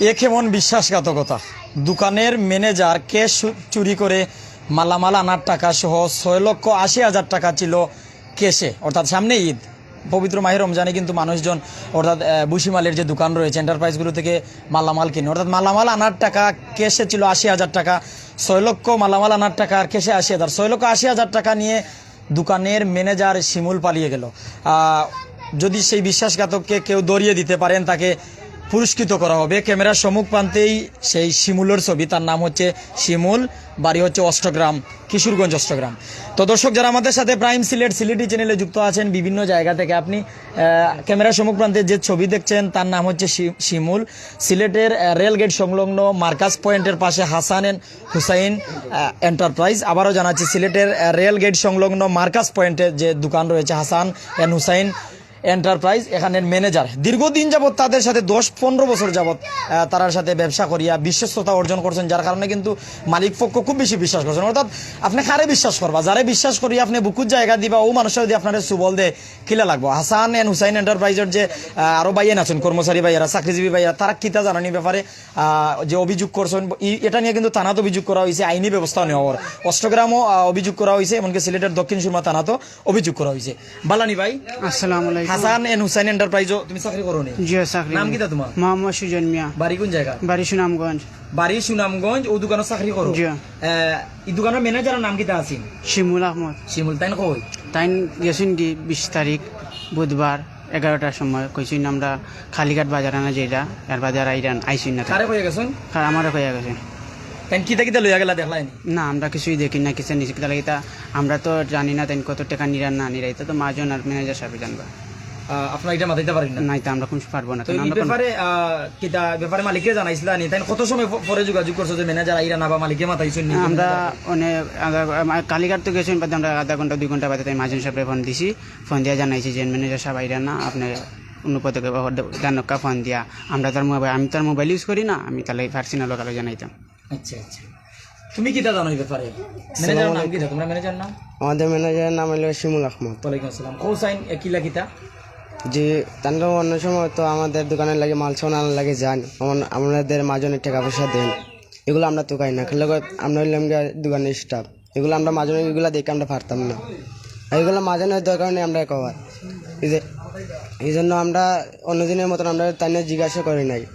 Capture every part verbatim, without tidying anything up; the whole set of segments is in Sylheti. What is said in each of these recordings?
এ কেমন বিশ্বাসঘাতকতা? দোকানের ম্যানেজার ক্যাশ চু- চুরি করে মালামাল আনার টাকা সহ ছয় লক্ষ আশি হাজার টাকা ছিল ক্যাশে, অর্থাৎ সামনে ঈদ, পবিত্র মাহে রমজানে কিন্তু মানুষজন অর্থাৎ আহ, ভুসিমালের যে দোকান রয়েছে, এন্টারপ্রাইজগুলো থেকে মালামাল কিনে, অর্থাৎ মালামাল আনার টাকা ক্যাশে ছিল আশি হাজার টাকা, ছয় লক্ষ মালামাল আনার টাকা আর ক্যাশে আশি হাজার, ছয় লক্ষ আশি হাজার টাকা নিয়ে দোকানের ম্যানেজার শিমুল পালিয়ে গেল। আহ, যদি সেই বিশ্বাসঘাতককে কেউ ধরিয়ে দিতে পারেন, তাকে পুরস্কৃত করা হবে। ক্যামেরার সম্মুখ প্রান্তেই সেই শিমুলের ছবি। তার নাম হচ্ছে শিমুল, বাড়ি হচ্ছে অষ্টগ্রাম, কিশোরগঞ্জ অষ্টগ্রাম। তো দর্শক, যারা আমাদের সাথে প্রাইম সিলেট সিলেটি চ্যানেলে যুক্ত আছেন বিভিন্ন জায়গা থেকে, আপনি আহ, ক্যামেরার সম্মুখ প্রান্তে যে ছবি দেখছেন, তার নাম হচ্ছে শি- শিমুল। সিলেটের আহ, রেলগেট সংলগ্ন মার্কাস পয়েন্টের পাশে হাসান এন্ড হুসাইন আহ, এন্টারপ্রাইজ। আবারও জানাচ্ছি, সিলেটের আহ, রেলগেট সংলগ্ন মার্কাস পয়েন্টে যে দোকান রয়েছে হাসান এন্ড হুসাইন এন্টারপ্রাইজ, এখানের ম্যানেজার, দীর্ঘদিন যাবত তাদের সাথে, দশ পনেরো বছর যাবত আহ, তারার সাথে ব্যবসা করিয়া বিশ্বস্ততা অর্জন করছেন, যার কারণে কিন্তু মালিক পক্ষ খুব বেশি বিশ্বাস করছেন। অর্থাৎ আপনি কারে বিশ্বাস করবা? যারে বিশ্বাস করি আপনি বুকুত জায়গা দিবা, ও মানুষটা যদি আপনারে সুবল দেয়, কিলা লাগবো? হাসান এন্ড হুসাইন এন্টারপ্রাইজের যে আহ, আরো ভাইয়াইন আছেন, কর্মচারী ভাইয়ারা, চাকরিজীবী ভাইয়ারা, তারা কিতা জানানি ব্যাপারে আহ, যে অভিযোগ করছেন, ই- এটা নিয়ে কিন্তু থানাত অভিযোগ করা হয়েছে, আইনি ব্যবস্থা নেওয়া হওয়ার। অষ্টগ্রামও আহ, অভিযোগ করা হয়েছে, এমনকি সিলেটের দক্ষিণ সুরমা থানাতও অভিযোগ করা হয়েছে। বালানি ভাই, আসসালামু আলাইকুম। হাসান এন্ড হুসাইন এন্টারপ্রাইজও তুমি চাকরি করো নি? জি, চাকরি নাম করি। কিতা তোমার? মোহাম্মদ সুজন মিয়া। বাড়ি কোন জায়গা? বাড়ি সুনামগঞ্জ। বাড়ি সুনামগঞ্জ, ও দোকানো চাকরি করো? জি। আহ, এই দোকানের ম্যানেজারের নাম কিতা আছিল? শিমুল আহমদ। শিমুল, তাইন কই? তাইন গেছেন কি বিশ তারিখ বুধবার এগারোটার সময়, কইছেন আমরা কালীঘাট বাজার আনা যেটা, এর বাদে আর আইরান আইছেন না। কারে কইয়া গেছেন? আর আমারে কইয়া গেছেন। তাইন কিতা কিতা লইয়া গেলা দেখলায়নি? না, আমরা কিছুই দেখি না, কিছু নিছি কিতা লাগি তা আমরা তো জানি না তাইন কত টাকা নিরা না নিরা, এটা তো মাজন আর ম্যানেজার সাহেব জানবা। আহ, আপনারা এটা মাতাইতে পারেন না? না, এটা আমরা কোন পারবো না, তো কারণ এই আমরা কোন ব্যাপারে, আহ, কিতা ব্যাপারে মালিককে জানাইছিলা নি? তাইন কত সময় প-, পরে যোগাযোগ করছো যে ম্যানেজার আইরা না বা মালিকে মাতাইছেন নি? আমরা অনেক আধা, আমা-, কালীঘাট তো গেছেন, বাদে আমরা আধা ঘন্টা, দুই ঘন্টা বাদে তাই মাজন সাহেবরে ফোন দিছি। ফোন দিয়া জানাইছি যে ম্যানেজার সাহেব আইরা না, আপনি অন্য পদে জানকা ফোন দিয়া। আমরা তার মোবাইল, আমি তার মোবাইল ইউজ করি না, আমি তাহলে পারছি না লোকালে জানাইতাম। আচ্ছা, আচ্ছা। তুমি কিতা জানো এই ব্যাপারে? ম্যানেজারের নাম কিতা? তোমরা ম্যানেজার নাম? আমাদের ম্যানেজারের নাম হলো শিমুল আহমদ। ওয়ালাইকুম আসসালাম। কও চাইন, এ, কিলা কিতা? জি, তানরা অন্য সময় তো আমাদের দোকানের লাগি মাল সামান আনার লাগি যান। আমন-, আমাদের মাজনে টাকা পয়সা দেন। এগুলো আমরা তো খাই না। খেলে কয় আমরা হইলাম গিয়া দোকানের স্টাফ। এগুলো আমরা মাজনে এগুলো দেখে আমরা পারতাম না। আর এগুলো মাজনের দরকার নেই আমরা কওয়ার। এই যে, এই জন্য আমরা অন্যদিনের মতন আমরা তাই নিয়ে জিজ্ঞাসা করি নাই।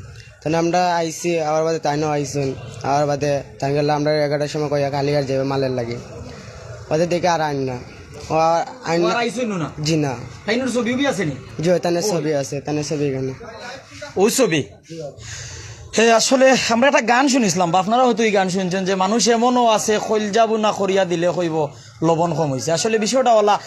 তাহলে আমরা আইছি, আবার বাদে তাইনও আইছুন, আবার বাদে তাই গেলে আমরা এগারোটার সময় কইয়া কালীঘাট যাবে মালের লাগি। বাদে দেখে আর আইন না। ও আর আইন ও আর না। আইছুন না? জি না। তাইনর ছবি উবি আছে নি? জি, তাইনর ছবি আছে, তাইনর ছবি এখানে। ও ছবি? হে, আসলে আমরা একটা গান শুনিছিলাম, বা আপনারা হয়তো এই গান শুনছেন যে মানুষ এমনও আছে, খইল যাবো না করিয়া দিলে কইব লবণ কম হইছে। আসলে বিষয়টা হলা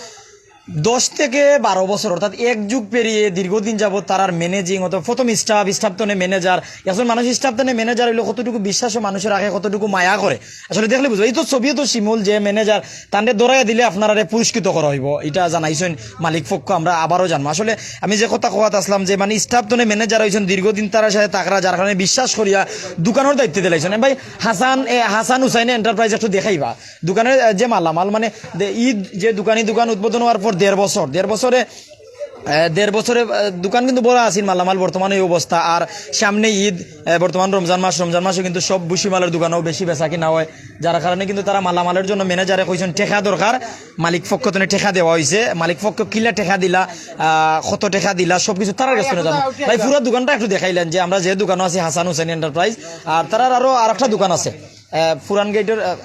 দশ থেকে বারো বছর, অর্থাৎ এক যুগ পেরিয়ে দীর্ঘদিন যাবত তারার ম্যানেজিং, অর্থাৎ প্রথম স্টাফ, স্টাফ তনে ম্যানেজার, একজন মানুষ স্টাফ তনে ম্যানেজার হইলে কতটুকু বিশ্বাস মানুষের রাখে, কতটুকু মায়া করে, আসলে দেখলে বুঝবো। এই তো ছবিও তো শিমুল যে ম্যানেজার, তানরে ধরাইয়া দিলে আপনারারে পুরস্কৃত করা হইব, এটা জানাইছেন মালিক পক্ষ। আমরা আবারও জানবো। আসলে আমি যে কথা কওয়াত আসলাম যে মানে স্টাফ তনে ম্যানেজার হইছেন, দীর্ঘদিন তারার সাথে থাকরা, যার কারণে বিশ্বাস করিয়া দোকানের দায়িত্ব দিলাইছেন। ভাই হাসান, এ, হাসান হুসাইন এন্টারপ্রাইজ একটু দেখাইবা। দোকানের, আহ, যে মালামাল, মানে, দে-, ঈদ যে দোকানি দোকান উদ্বোধন হওয়ার পর দেড় বছর, দেড় বছরে, আহ, দেড় বছরে, আহ, দোকান কিন্তু ভরা আছিল মালামাল, বর্তমানে এই অবস্থা। আর সামনে ঈদ, আহ, বর্তমান রমজান মাস, রমজান মাসে কিন্তু সব ভুসিমালের দোকানেও বেশি বেচা কিনা হয়, যার কারণে কিন্তু তারা মালামালের জন্য ম্যানেজারে কইছেন টেকা দরকার, মালিক পক্ষ তনে টেকা দেওয়া হইছে, মালিক পক্ষ কিলা টেকা দিলা, আহ, কত টেকা দিলা, সবকিছু তারার কাছ তনে জানো। ভাই, পুরা দোকানটা একটু দেখাইলেন যে আমরা যে দোকানো আছি হাসান হুসেন এন্টারপ্রাইজ, আর তারার আরো আরেকটা দোকান আছে। আহ, পুরান গেটের, আহ,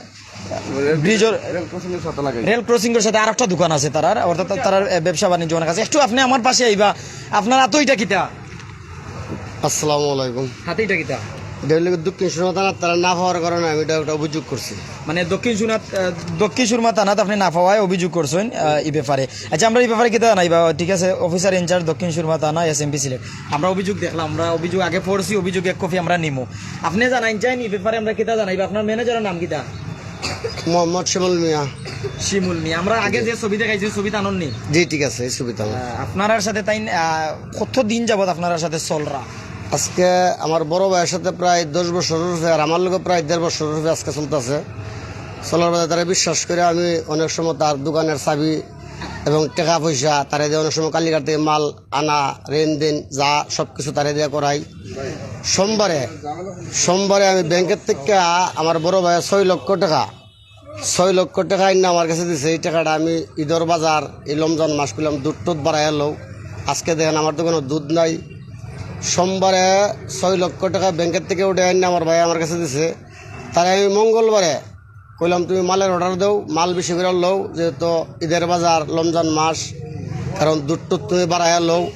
ব্রিজের রেল ক্রসিং এর সাথে লাগাই। রেল ক্রসিং এর সাথে আরেকটা দোকান আছে তারার, অর্থাৎ তারার, আহ, ব্যবসা বাণিজ্য অনেক আছে। একটু আপনি আমার পাশে আইবা, আপনার আতো এটা কিতা? আসসালামু আলাইকুম। হাতে এটা কিতা? এটা হইলো দক্ষিণ সুরমা থানার তারা না পাওয়ার কারণে আমি এটা একটা অভিযোগ করছি। মানে দক্ষিণ সুরমা, আহ, দক্ষিণ সুরমা থানাত আপনি না পাওয়ায় অভিযোগ করছেন, আহ, এই ব্যাপারে। আচ্ছা, আমরা এই ব্যাপারে কিতা জানাইবা? ঠিক আছে, অফিসার ইনচার্জ দক্ষিণ সুরমা থানা, এসএমপি সিলেট। আমরা অভিযোগ দেখলাম, আমরা অভিযোগ আগে পড়ছি, অভিযোগ এক কপি আমরা নিমু। আপনি জানাইন চাইন এই ব্যাপারে আমরা কিতা জানাইবা? আপনার ম্যানেজারের নাম কিতা? মোহাম্মদ শিমুল মিয়া। শিমুল মিয়া, আমরা আগে যে ছবি দেখাইছি, ছবি তানর নি? জি, ঠিক আছে, এই ছবি তানর। আহ, আপনারার সাথে তাইন, আহ, কত দিন যাবত আপনারার সাথে চলরা? আজকে আমার বড় ভাইয়ের সাথে প্রায় দশ বছর রূপে, আর আমার লগে প্রায় দেড় বছর রূপে আজকে চলতেছে। চলার বাদে তারা বিশ্বাস করে আমি অনেক সময় তার দোকানের চাবি এবং টেকা পয়সা তারে দিয়া অনেক সময় কালীঘাট থাকি মাল আনা, লেনদেন যা সব কিছু তারে দিয়া করাই। সোমবারে, সোমবারে আমি ব্যাংকের থাকি আমার বড় ভাইয়ে ছয় লক্ষ টেকা, ছয় লক্ষ টেকা আইনা আমার গেছে দিছে। এই টেকাটা আমি ইদর বাজার, এই রমজান মাস কইলাম দুধ টুধ বাড়াইয়া লও। আজকে দেখেন আমার দোকানো দুধ নাই। সোমবারে ছয় লক্ষ টেকা ব্যাংকের থাকি উঠাই আইনা আমার ভাইয়ে আমার গেছে দিছে। তারে আমি মঙ্গলবারে কইলাম, "তুমি মালের অর্ডার দেও, মাল বেশি করি লও, যেহেতু ইদর বাজার, রমজান মাস, কারণ দুধ টুধ তুমি বাড়াইয়া লও।"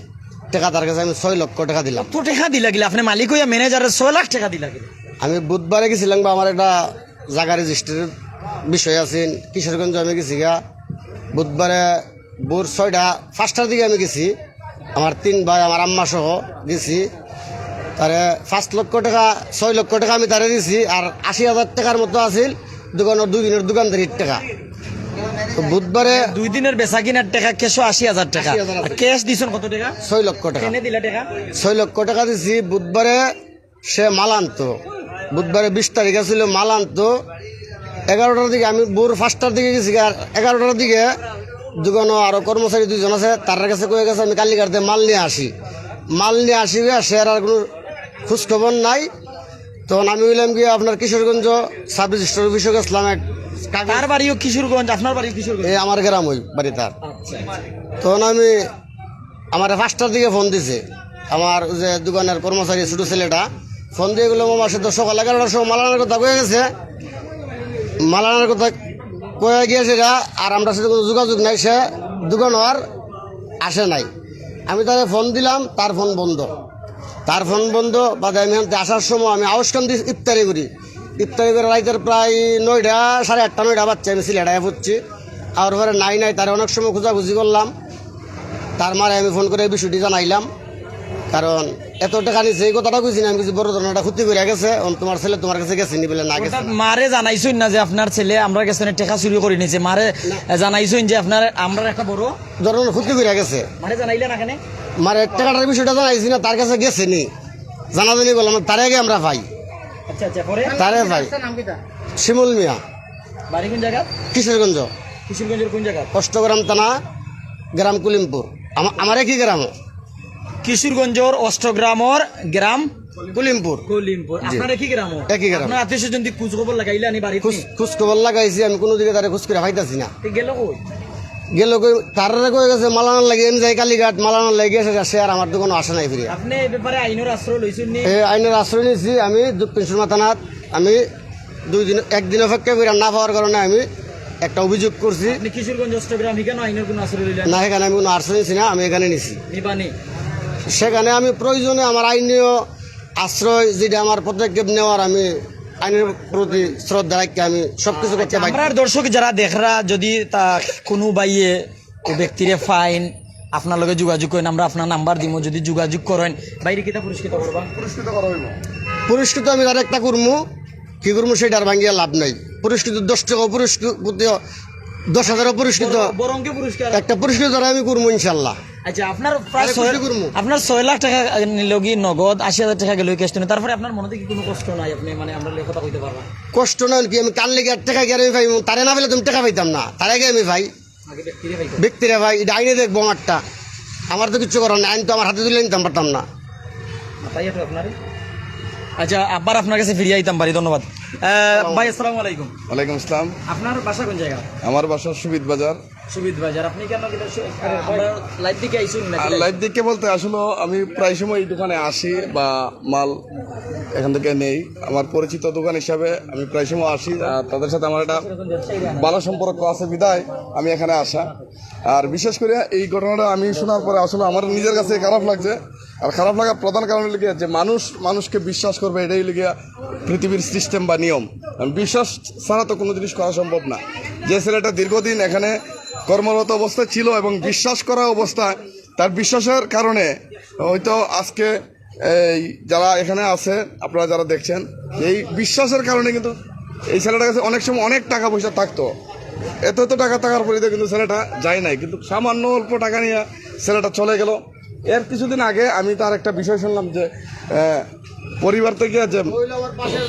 টেকা তার গেছে আমি ছয় লক্ষ টেকা দিলাম। তো টেকা দিলা কিলা? আপনে মালিক অইয়া ম্যানেজারে ছয় লাখ টেকা দিলা কিলা? আমি বুধবারে গেছিলাম বা আমার একটা জাগা রেজিস্ট্রির বিষয় আছে, কিশোরগঞ্জ আমি গেছি গা। বুধবারে ভোর ছয়টা, পাঁচটার দিকে আমি গেছি, আমার তিন ভাই, আমার আম্মা সহ গেছি। তারে পাঁচ লক্ষ টেকা, ছয় লক্ষ টেকা আমি তারে দিছি, আর আশি হাজার টেকার মতো আছিল দোকানর দুই দিনের দোকানদারির টেকা। তো বুধবারে দুই দিনের বেচা কিনার টেকা ক্যাশও আশি হাজার টেকা। আশি হাজার আছে। আর ক্যাশ দিছইন কত টেকা? ছয় লক্ষ টেকা। কেনে দিলা টেকা? ছয় লক্ষ টেকা দিছি বুধবারে। সে মাল আনতো, বুধবারে বিশ তারিখ আছিল, মাল আনতো এগারোটার দিকে। আমি ভোর পাঁচটার দিকে গেছি, আর এগারোটার দিকে দোকানো আরো কর্মচারী দুইজন আছে, তার কাছে কয়ে গেছে, "আমি কালীঘাট থাকি মাল নিয়া আসি।" মাল নিয়া আসি গিয়া, সে আর কোনো খোঁজ খবর নাই। তখন আমি অইলাম গিয়া আপনার কিশোরগঞ্জ সাব রেজিস্ট্রার অফিসে গেছিলাম, এক কাগজ। তার বাড়িও কিশোরগঞ্জ, আপনার বাড়িও কিশোরগঞ্জ? এই আমার গ্রাম, ওই বাড়ি তার। আচ্ছা, আচ্ছা। তখন আমি, আমারে পাঁচটার দিকে ফোন দিছে আমার ওই যে দোকানের কর্মচারী ছোট ছেলেটা, ফোন দিয়া কইলো, "মামা, সে তো সকাল এগারোটার সময় মাল আনার কথা কয়ে গেছে, মাল আনার কথা কয়ে গিয়া সেটা আর আমরার সাথে কোনো যোগাযোগ নাই, সে দোকানো আর আসে নাই।" আমি তারে ফোন দিলাম, তার ফোন বন্ধ, তার ফোন বন্ধ। বাদে আমি আনতে আসার সময় আমি আউসকান্দি ইফতারি করি, ইফতারি করি রাইতের প্রায় নয়টা, সাড়ে আটটা, নয়টা বাজছে, আমি সিলেট আইয়া পড়ছি। আর পরে নাই নাই, তারে অনেক সময় খোঁজাখুঁজি করলাম, তার মারে আমি ফোন করি এই বিষয়টি জানাইলাম, কারণ এত টেকা নিছে, এই কথাটা কইছি না, আমি কিছু বড় ধরনের একটা ক্ষতি করিয়া গেছে, অন তোমার ছেলে তোমার কাছে গেছে নি বলে না গেছে অর্থাৎ না। মারে জানাইছইন না যে আপনার ছেলে আমরার গেছে নি টেকা চুরি করি নিছে, মারে জানাইছইন যে আপনার আমরার একটা বড় ধরনের ক্ষতি করিয়া গেছে। মারে জানাইলা না কেনে? মারে টেকাটার বিষয়টা জানাইছি না, তার কাছে গেছে নি, জানাজানি করলাম না, তারে আগে আমরা পাই। আচ্ছা, আচ্ছা, পরে? তারে পাই। শিমুল মিয়া। বাড়ি কোন জায়গা? কিশোরগঞ্জ। কিশোরগঞ্জের কোন জায়গা? অষ্টগ্রাম থানা, গ্রাম কলিমপুর। আমা-, আমার একই গ্রাম। কিশোরগঞ্জর অষ্টগ্রামর গ্রাম কলিমপুর। কলিমপুর। জি। আপনার একই গ্রাম? একই গ্রাম। আপনার আত্মীয় স্বজন দি খোঁজ খবর লাগাইলা নি বাড়িত? খোঁজ, খোঁজ খবর লাগাইছি আমি, কোনো দিকে তারে খোঁজ করিয়া পাইতাছি না। তে গেল কই? গেল কই, তারারে কয়ে গেছে মাল আনার লাগি, আমি যাই কালীঘাট, মাল আনার লাগি গেছে, সে আর আমার দোকানো আসে নাই ফিরিয়া। আপনি এই ব্যাপারে আইনর আশ্রয় লইছেন নি? এ, আইনর আশ্রয় নিছি আমি দক্ষিণ সুরমা থানাত। আমি দুই দিন, একদিন অপেক্ষা করে না পাওয়ার কারণে আমি একটা অভিযোগ করছি। আপনি কিশোরগঞ্জ অষ্টগ্রাম, এখানে আইনর কোনো আশ্রয় লইলেন? না, এখানে আমি কোনো আশ্রয় নিছি না, আমি এখানে নিছি। নিবানি? সেখানে আমি প্রয়োজনে আমার আইনীয় আশ্রয়, যেটা আমার পদক্ষেপ নেওয়ার, আমি আইনের প্রতি শ্রদ্ধা রাখি আমি সবকিছু করতে পারি। আমরার দর্শক যারা দেখরা, যদি তা কোনো ভাইয়ে ও ব্যক্তিরে ফাইন, আপনার লগে যোগাযোগ করেন, আমরা আপনার নাম্বার দিমু, যদি যোগাযোগ করেন। বাইরে কিতা পুরস্কৃত করবা? পুরস্কৃত করা হইব। পুরস্কৃত আমি তার একটা করমু, কি করমু সেটার ভাঙ্গিয়া লাভ নাই। পুরস্কৃত দশ টাকা পুরস্কৃত, দশ হাজারও পুরস্কৃত। বড়, বড় অঙ্কে পুরস্কার। একটা পুরস্কৃত দ্বারা আমি করমু ইনশাল্লাহ। আচ্ছা, আপনার প্রায় আরে ছয়, খুশি করমু। আপনার ছয় লাখ টাকা নিল কি নগদ, আশি হাজার টাকা গেল ক্যাশ তুলে, তারপরে আপনার মনে কি কোনো কষ্ট নাই? আপনি মানে আমরা কথা কইতে পারবেন? কষ্ট নাই কি, আমি কার লেগে এক টাকা গিয়ে আমি পাইমু? তারে না পেলে তুমি টাকা পাইতাম না, তারে আগে আমি পাই। আগে ব্যক্তিরে পাইতাম। ব্যক্তিরে ভাই, এটা আইনে দেখবো আমারটা। আমার তো কিচ্ছু করার নাই, আইন তো আমার হাতে তুলে নিতাম পারতাম না। তাই একটু আপনারে। আচ্ছা, আবার আপনার কাছে ফিরে আইতাম পারি, ধন্যবাদ। আহ, ভাই, আসসালামু আলাইকুম। ওয়ালাইকুম আসসালাম। আপনার বাসা কোন জায়গা? আমার বাসা সুবিদ বাজার। সুবিদ বাজার। আপনি কেন কিতা সু-, আমরা লাইভ দিকে আইছুন না আর কিতা? লাইভ দিকে বলতে আসলে আমি প্রায় সময় এই দোকানে আসি বা মাল এখান থেকে নেই। আমার পরিচিত দোকান হিসাবে আমি প্রায় সময় আসি, আর তাদের সাথে আমার একটা ভালো সম্পর্ক আছে বিধায় আমি এখানে আসা। আর বিশেষ করে এই ঘটনাটা আমি শোনার পরে আসলে আমার নিজের কাছে খারাপ লাগছে। আর খারাপ লাগার প্রধান কারণ হলো গিয়া যে মানুষ মানুষকে বিশ্বাস করবে, এটাই হলো গিয়া পৃথিবীর সিস্টেম বা নিয়ম। কারণ বিশ্বাস ছাড়া তো কোনো জিনিস করা সম্ভব না। যে ছেলেটা দীর্ঘদিন এখানে কর্মরত অবস্থায় ছিল এবং বিশ্বাস করা অবস্থায় তার বিশ্বাসের কারণে হয়তো আজকে এই যারা এখানে আছে, আপনারা যারা দেখছেন, এই বিশ্বাসের কারণে কিন্তু এই ছেলেটার কাছে অনেক সময় অনেক টাকা পয়সা থাকতো। এত এত টাকা থাকার পরে কিন্তু ছেলেটা যায় নাই, কিন্তু সামান্য অল্প টাকা নিয়ে ছেলেটা চলে গেল। এর কিছুদিন আগে আমি তার একটা বিষয় শুনলাম যে, আহ, পরিবার থেকে যে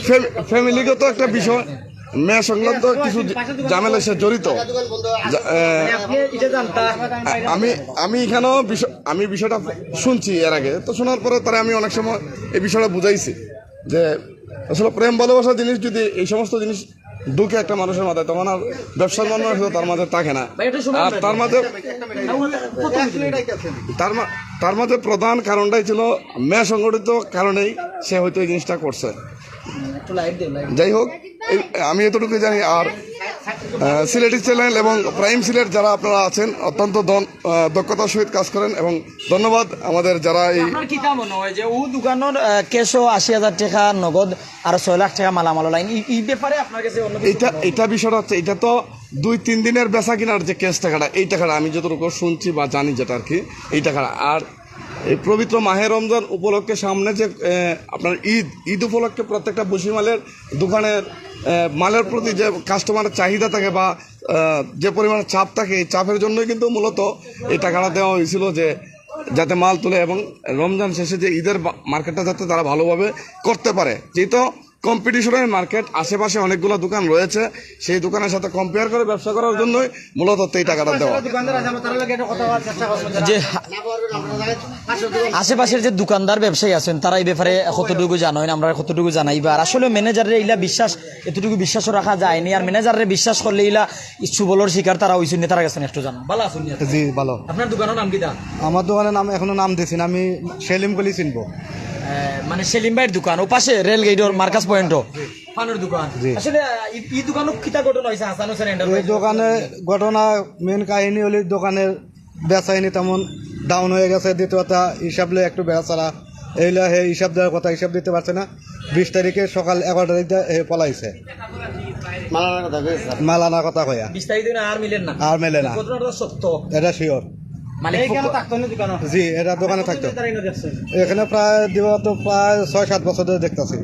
ফ্যাম-, ফ্যামিলিগত একটা বিষয়, মেয়ে সংক্রান্ত কিছু ঝামেলা সে জড়িত। যা-, এ, আমি, আমি এখানেও বিষয়, আমি বিষয়টা শুনছি এর আগে, তো শোনার পরে তারে আমি অনেক সময় এই বিষয়টা বুঝাইছি যে আসলে প্রেম ভালোবাসা জিনিস যদি এই সমস্ত জিনিস ঢুকে একটা মানুষের মাথায়, তখন আর ব্যবসার মনোভাব তার মাঝে থাকে না। আর তার মাঝে, তার মা-, তার মাঝে প্রধান কারণটাই ছিল মেয়ে সংগঠিত কারণেই সে হয়তো এই জিনিসটা করছে। যাই হোক, এই, আমি এতটুকু জানি। আর আহ, সিলেটি চ্যানেল এবং প্রাইম সিলেট যারা আপনারা আছেন, অত্যন্ত দন-, আহ, দক্ষতার সহিত কাজ করেন এবং ধন্যবাদ আমাদের যারা এই আপনার কিতা মনে হয় যে ও দোকানের, আহ, ক্যাশও আশি হাজার টাকা নগদ আর ছয় লাখ টাকা মালামাল লাইন, এই, এই ব্যাপারে আপনার কাছে অন্য কিছু এটা, মনে হয়? এটা বিষয়টা হচ্ছে, এটা তো দুই তিন দিনের বেচা কিনার যে ক্যাশ টাকাটা, এই টাকাটা আমি যতটুকু শুনছি বা জানি যেটা আর কি, এই টাকাটা। আর এই পবিত্র মাহে রমজান উপলক্ষে সামনে যে, আহ, আপনার ঈদ, ঈদ উপলক্ষে প্রত্যেকটা ভুসিমালের দোকানের, আহ, মালের প্রতি যে কাস্টমারের চাহিদা থাকে বা, আহ, যে পরিমাণে চাপ থাকে, এই চাপের জন্যই কিন্তু মূলত এই টাকাটা দেওয়া হয়েছিল, যে যাতে মাল তুলে এবং রমজান শেষে যে ঈদের বা-, মার্কেটটা যাতে তারা ভালোভাবে করতে পারে। যেহেতু কম্পিটিশনের মার্কেট, আশেপাশে অনেকগুলো দোকান রয়েছে, সেই দোকানের সাথে কম্পেয়ার করে ব্যবসা করার জন্যই মূলত এই টাকাটা দেওয়া। দোকানদার আছে, আমরা তারার লগে একটা কথা বলার চেষ্টা করবো। যে আশেপাশের যে দোকানদার ব্যবসায়ী আছেন, তারা এই ব্যাপারে কতটুকু জানেন, আমরা কতটুকু জানাই, বা আর আসলে ম্যানেজাররে ইলা বিশ্বাস, এতটুকু বিশ্বাসও রাখা যায়নি। আর ম্যানেজাররে বিশ্বাস করলে ইলা সুবলর শিকার তারা হইছেন, তারা গেছেন একটু জানো। ভালো আছেন নি? জি, ভালো। আপনার দোকানের নাম কিতা? আমার দোকানের নাম এখনো নাম দিছি না, আমি সেলিম কলি চিনবো। এ, মানে সেলিম ভাইর দোকান, ও পাশে রেল গেটর মার্কাস পয়েন্টও। পানের দোকান। জি। আসলে, আহ, এই, এই দোকানও কিতা ঘটনা হয়েছে হাসান হোসেন এই এন্টারপ্রাইজ? দোকানে ঘটনা, মেইন কাহিনী হলো দোকানের বেচাইনি তেমন ডাউন হয়ে গেছে, দ্বিতীয়ত হিসাব লইয়া একটু বেড়া ছাড়া, এইলা হে হিসাব দেওয়ার কথা, হিসাব দিতে পারছে না। বিশ তারিখে সকাল এগারোটার দিকে হে পলাইছে। মাল আনার কথা কইয়া। বিশ তারিখ দিন আর মিলেন না? আর মেলে না। ঘটনাটা সত্য? এটা শিওর। মালিক এই কেন পক্ষ থাকতো না দোকানে? জি, এটা দোকানে থাকতো। কতদিন ধরে এনে দেখছেন? এখানে প্রায় দিবা তো প্রায় ছয় সাত বছর ধরে দেখতাছি।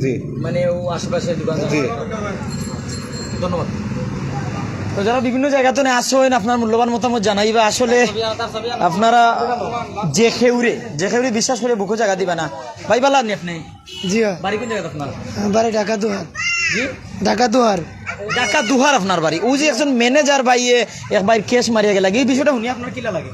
জি। মানে ও আশেপাশে দোকান? জি। ধন্যবাদ। তো যারা বিভিন্ন জায়গা থেকে আসছেন, আপনার মূল্যবান মতামত জানাইবা। আসলে আপনারা যে কেউরে, যে কেউরে বিশ্বাস করে বুকো জায়গা দিবা না। ভাই, ভালা আছনি আপনি? জি হ্যাঁ। বাড়ি কোন জায়গাত আপনার? আমার বাড়ি ঢাকা দুহার। জি? ঢাকা দুহার। ঢাকা দুহার আপনার বাড়ি। ওই যে একজন ম্যানেজার ভাইয়ে এক ভাইর ক্যাশ মারিয়া গেলা, এই বিষয়টা শুনি আপনার কিলা লাগে?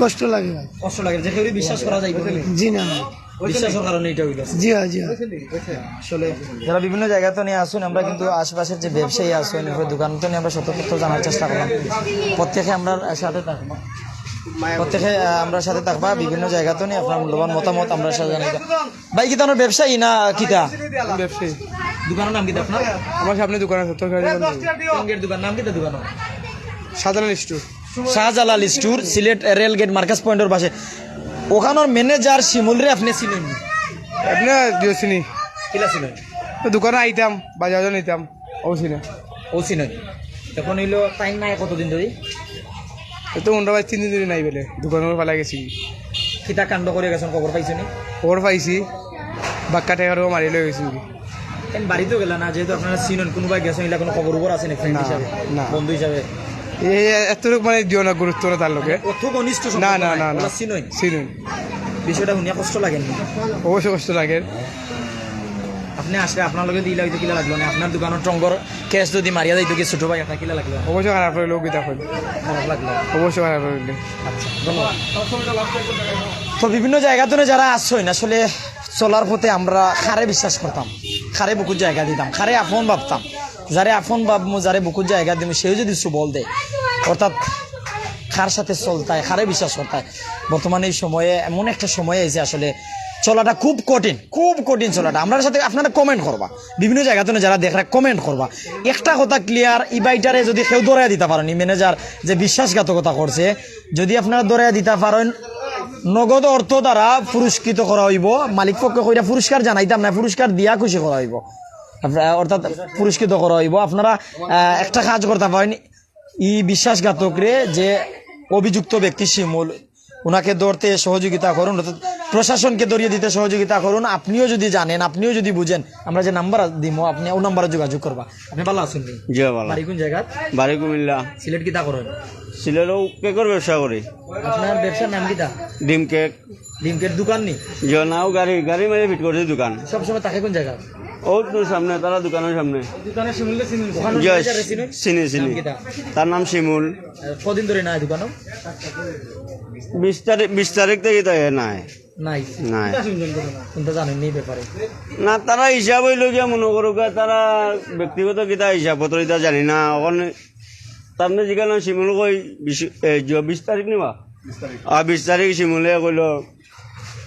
কষ্ট লাগে ভাই। কষ্ট লাগে, যে কেউরে বিশ্বাস করা যাইবো না। জি না ভাই। বিশ্বাসের কারণে এটা হইল। জি হ্যাঁ, জি হ্যাঁ। আসলে যারা বিভিন্ন জায়গা থেকে আসছেন, আমরা কিন্তু আশেপাশের যে ব্যবসায়ী আছেন, এরপরে দোকান থেকে আমরা সত্য তথ্য জানার চেষ্টা করলাম। প্রত্যেকে আমরা সাথে থাকবো, প্রত্যেকে, আহ, আমরা সাথে থাকবা। বিভিন্ন জায়গা থেকে আপনার মূল্যবান মতামত আমরা সাথে জানাই। ভাই, কিতা আপনার ব্যবসায়ী না কিতা? ব্যবসায়ী। দোকানের নাম কিতা আপনার? আমার সামনে দোকান আছে, তরকারি দোকান। কোন গেট দোকান? নাম কিতা দোকান? শাহজালাল স্টোর। শাহজালাল স্টোর, সিলেট রেল গেট মার্কাস পয়েন্টর পাশে। ওখানোর ম্যানেজার শিমুলরে আপনি চিনেন নি? আপনি দিও চিনি। কিলা চিনেন? তো দোকানে আইতাম, বাজারও নিতাম, ও চিনে। ও চিনেন। এখন হইলো টাইম নাই কতদিন ধরে? এ তো অন্য ভাই তিন দিন ধরে নাই বলে, দোকানের ফালাই গেছি। কিতা কাণ্ড করে গেছেন, খবর পাইছো নি? খবর পাইছি, বাক্কা ঠেকারও মারি লই গেছি। কেন বাড়িতেও গেলা না, যেহেতু আপনারা চিনন, কোনো ভাই গেছেন, এলা কোনো খবর উপর আছে নি ফ্রেন্ড না, হিসাবে, না। বন্ধু হিসাবে? এই এতটুকু মানে দিও না গুরুত্ব না তার লোকে। অত ঘনিষ্ঠ সম্পর্ক না, না, নাই, না, না। ওলা চিনই? চিনই। বিষয়টা শুনিয়া কষ্ট লাগেনি? অবশ্যই কষ্ট লাগে। আপনি আসলে আপনার লগে দিলা হইতো কিলা লাগলো না? আপনার দোকানের টঙ্গর ক্যাশ যদি মারিয়া যাইতো কি ছোট ভাই, আপনার কিলা লাগলো? অবশ্যই খারাপ হইলো, কিতা কইল? খারাপ লাগলো। অবশ্যই খারাপ হইলো। আচ্ছা, ধন্যবাদ। তো বিভিন্ন জায়গা থেকে যারা আসছেন, আসলে চলার পথে আমরা কারে বিশ্বাস করতাম, কারে বুকুর জায়গা দিতাম, কারে আপন ভাবতাম, যারে আপন ভাবমু, যারে বুকুর জায়গা দিমু, সেও যদি সুবল দেয়, অর্থাৎ কার সাথে চলতায়, কারে বিশ্বাস করতায়। বর্তমানে এই সময়ে এমন একটা সময় আইছে, আসলে চলাটা খুব কঠিন, খুব কঠিন চলাটা। আমরা সাথে আপনারা কমেন্ট করবা, বিভিন্ন জায়গা থেকে যারা দেখরা কমেন্ট করবা। একটা কথা ক্লিয়ার, ই বাইটারে যদি কেউ ধরাই দিতা পারেন, ই ম্যানেজার যে বিশ্বাসঘাতকতা করছে, যদি আপনারা ধরাই দিতা পারেন, নগদ অর্থ দ্বারা পুরস্কৃত করা হইব। মালিক পক্ষে কইরা পুরস্কার জানাইতাম না, পুরস্কার দিয়া খুশি করা হইব। আপনারা, অর্থাৎ পুরস্কৃত করা হইব। আপনারা, আহ, একটা কাজ করতা পারেন, ই বিশ্বাসঘাতকরে যে অভিযুক্ত ব্যক্তি শিমুল, ওনাকে ধরতে সহযোগিতা করুন, অর্থাৎ প্রশাসনকে ধরিয়ে দিতে সহযোগিতা করুন। আপনিও যদি জানেন, আপনিও যদি বুঝেন, আমরা যে নাম্বার দিমু, আপনি ও নাম্বারে যোগাযোগ করবা। আপনি ভালা আছইন নি? জি, ভালা। বাড়ি কোন জায়গা? বাড়ি কুমিল্লা। সিলেট কিতা করেন? সিলেটও কেকর ব্যবসা করি। আপনার ব্যবসার নাম কিতা? ডিম কেক। ডিম কেক দোকান নি? জি, নাও গাড়ি, গাড়ি মাঝে ফিট করছি দোকান। সবসময় থাকে কোন জায়গা? ও তো সামনে, তারা দোকানের সামনে। দোকানের শিমুলকে চিনেন? জি, চিনি, চিনি। তার নাম শিমুল। কদিন ধরে নাই দোকানো? বিশ তারিখ, বিশ তারিখ থেকে তাই নাই। নাই। নাই। কোনটা জানেন এই ব্যাপারে? না, তারা হিসাব হইল গিয়া, মনে করুক, তারা ব্যক্তিগত কিতা হিসাব পত্র ইতা জানি না। ওখানে তার মধ্যে জিজ্ঞাসা শিমুল কই, বিশ, এ, জ-, বিশ তারিখ নিবা? আর বিশ তারিখ শিমুলে কইল,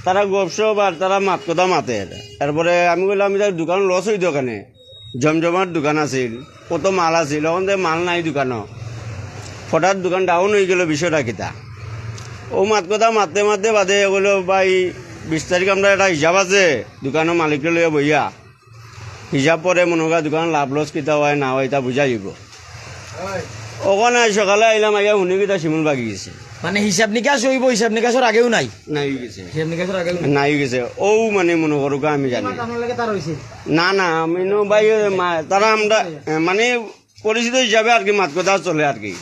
তারা গপসপ আর তারা মাত কথা মাতের। এরপরে আমি কইলাম, আমি তার দোকান লস হইতো কেনে, জমজমাট দোকান আছিল, কত মাল আছিল, এখন তো মাল নাই দোকানও। হঠাৎ দোকান ডাউন হয়ে গেল, বিষয়টা কিতা? ও মাত কথা মাততে মাততে বাদে কইল, ভাই, বিশ তারিখ আমরা একটা হিসাব আছে, দোকানর মালিকরে লইয়া বইয়া হিসাব পরে মনে হয় দোকান লাভ লস কিতা হয় না হয়, তা বুঝা যাইব। ওখানে আজ সকালে আইলাম, আইয়া হুনি কিতা শিমুল ভাগি গেছে। মানে হিসাব নিকাশ হইব, হিসাব নিকাশর আগেও নাই। নাই গেছে। হিসাব নিকাশর আগেও নাই। নাই গেছে। ও মানে মনে করুক আমি জানি। আপনার লাগে তার হইছে। না, না, আমি নো ভাই, ওই মা-, তারা আমরা, এ, মানে পরিচিত হিসাবে আর কি মাত কথা চলে আর কি।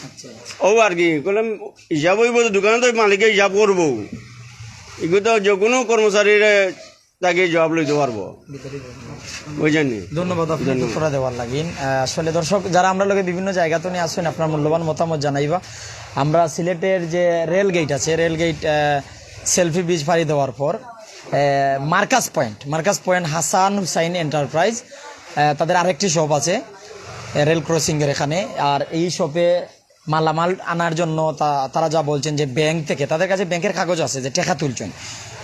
ও আর কি, কইলাম হিসাব হইব তো দোকানে তো মালিকে হিসাব করবো। এগুলো তো যে কোনো কর্মচারীর তাকে জবাব লইতে পারবো। বুঝছেন নি? ধন্যবাদ আপনার উত্তরটা দেওয়ার লাগি। আহ, আসলে দর্শক যারা আমরা লগে বিভিন্ন জায়গা তো নিয়ে আসছেন, আপনার মূল্যবান মতামত জানাইবা। আমরা সিলেটের যে রেল গেট আছে, রেল গেট, আহ, সেলফি ব্রিজ পাড়ি দেওয়ার পর, আহ, Marcus point, Marcus point Hasan Husain enterprise, আহ, তাদের আরেকটি শপ আছে, আহ, রেল ক্রসিংয়ের এখানে। আর এই শপে মালামাল আনার জন্য তা-, তারা যা বলছেন যে ব্যাংক থেকে, তাদের কাছে ব্যাংকের কাগজ আছে যে টাকা তুলছেন,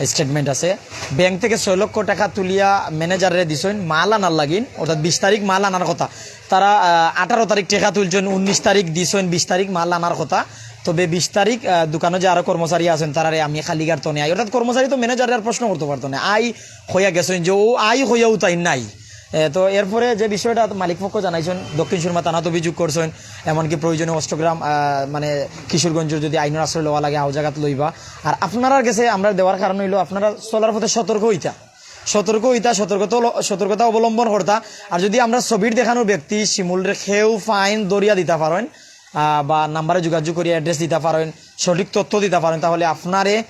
স্টেটমেন্ট আছে। ব্যাংক থেকে ছয় লক্ষ টাকা তুলিয়া ম্যানেজাররে দিছেন মাল আনার লাগিন, অর্থাৎ বিশ তারিখ মাল আনার কথা। তারা, আহ, আঠারো তারিখ টাকা তুলছেন, উনিশ তারিখ দিছেন, বিশ তারিখ মাল আনার কথা। তবে বিশ তারিখ, আহ, দোকানো যে আরো কর্মচারী আছেন, তারারে আমি খালি গার তনে আই, অর্থাৎ কর্মচারী তো ম্যানেজাররে আর প্রশ্ন করতে পারতো না, আই হইয়া গেছেন যে ও আই হইয়াও তাই নাই। এ, তো এরপরে যে বিষয়টা মালিক পক্ষ জানাইছেন, দক্ষিণ সুরমা থানাত অভিযোগ করছেন, এমনকি প্রয়োজনে অষ্টগ্রাম, আহ, মানে কিশোরগঞ্জের যদি আইনের আশ্রয় লওয়া লাগে, আও জাগাত লইবা। আর আপনারার কাছে আমরা দেওয়ার কারণ হইলো আপনারা চলার পথে সতর্ক হইতা, সতর্ক হইতা, সতর্কতা অল-, সতর্কতা অবলম্বন করতা। আর যদি আমরা ছবির দেখানোর ব্যক্তি শিমুলরে কেউ ফাইন দরিয়া দিতা পারেন, আহ, বা নাম্বারে যোগাযোগ করিয়া অ্যাড্রেস দিতা পারেন, সঠিক তথ্য দিতা পারেন, তাহলে আপনারে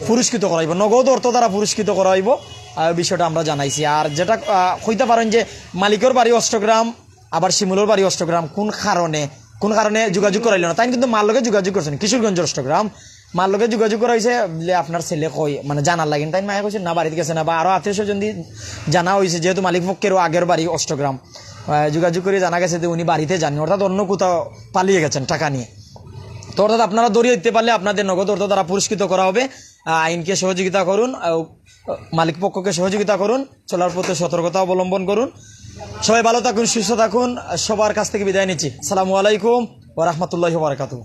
পুরস্কৃত করা হইব, নগদ অর্থ দ্বারা পুরস্কৃত করা হইব। আহ, বিষয়টা আমরা জানাইছি। আর যেটা, আহ, কইতা পারেন যে মালিকর বাড়ি অষ্টগ্রাম, আবার শিমুলর বাড়ি অষ্টগ্রাম, কোন কারণে, কোন কারণে যোগাযোগ করাইল না? তাই কিন্তু মার লগে যোগাযোগ করছেন, কিশোরগঞ্জ অষ্টগ্রাম, মার লগে যোগাযোগ করা হয়েছে বলে আপনার ছেলে কই, মানে জানার লাগেন। তাই মায়ে কইছে না, বাড়িতে গেছে না, বা আরো আত্মীয় স্বজন দিয়ে জানা হয়েছে, যেহেতু মালিক পক্ষেরও আগের বাড়ি অষ্টগ্রাম, আহ, যোগাযোগ করে জানা গেছে যে উনি বাড়িতে যাননি, অর্থাৎ অন্য কোথাও পালিয়ে গেছেন টাকা নিয়ে। তো অর্থাৎ আপনারা দরিয়া দিতে পারলে আপনাদের নগদ অর্থ দ্বারা পুরস্কৃত করা হবে। আহ, আইনকে সহযোগিতা করুন, আহ, মালিক পক্ষকে সহযোগিতা করুন, চলার পথে সতর্কতা অবলম্বন করুন। সবাই ভালো থাকুন, সুস্থ থাকুন, সবার কাছ থেকে বিদায় নিচ্ছি। আসসালামু আলাইকুম ওয়া রাহমাতুল্লাহি ওয়া বারাকাতুহু।